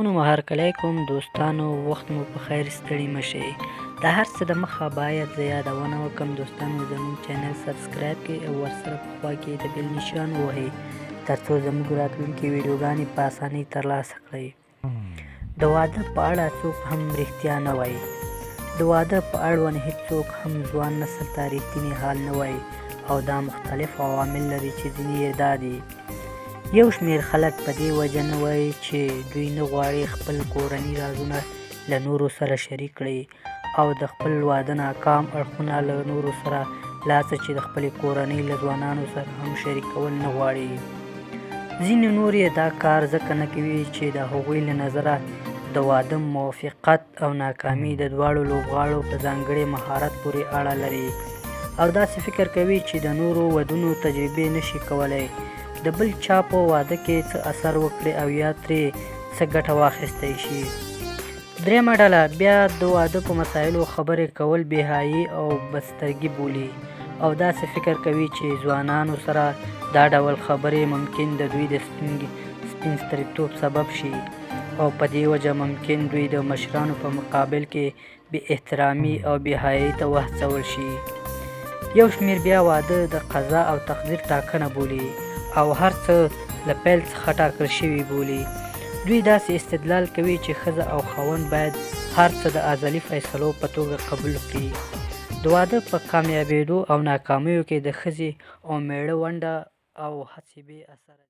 سلامونه هرکلی کوم دوستانو، وخت مو په خیر، ستړي مه شئ. د هر څه د مخه باید زه یادونه وکړم دوستانو، زموږ چینل سبسکرایب کړئ او ورسره په خوا کې د بیل نشان ووهئ ترڅو زموږ راتلونکې ویډیوګانې په اسانۍ ترلاسه کړئ. د واده په اړه څوک هم رښتیا نه وایي. د واده په اړوند هیڅوک هم ځوان نسل ته رښتینی حال نه وایي او دا مختلف عوامل لري چې ځینې یې دا دي. یو شمېر خلک په دې وجه نه وایي چې دوی نه غواړي خپل کورني رازونه له نورو سره شریک کړي او د خپل واده ناکام اړخونه له نورو سره لا څه چې د خپلې کورنۍ له ځوانانو سره هم شریکول نه غواړي. ځینې نور یې دا کار ځکه نه کوي چې د هغوی له نظره د واده موافقت او ناکامي د دواړو لوبغاړو په ځانګړي مهارت پورې اړه لري او داسې فکر کوي چې د نورو ودونو تجربې نشي کولی د بل چا په واده کې څه اثر وکړي او یا ترې څه ګټه واخیستی شي. درېیمه ډله بیا د واده په مسایلو خبرې کول بې حیايي او بدسترګي بولي او داسې فکر کوي چې ځوانانو سره دا ډول خبرې ممکن د دوی د سپین سترګتوب سبب شي او په دې وجه ممکن دوی د مشرانو په مقابل کې بې احترامي او بې حیايي ته وهڅول شي. یو شمېر بیا واده د قضا او تقدیر ټاکنه بولي او هر څه له پیل څخه ټاکل شوي بولي. دوی داسې استدلال کوي چې ښځه او خاوند باید هر څه د ازلي فیصلو په توګه قبول کړي. د واده په کامیابېدو او ناکامیو کې د ښځې او مېړه ونډه او هڅې بې اثره دي.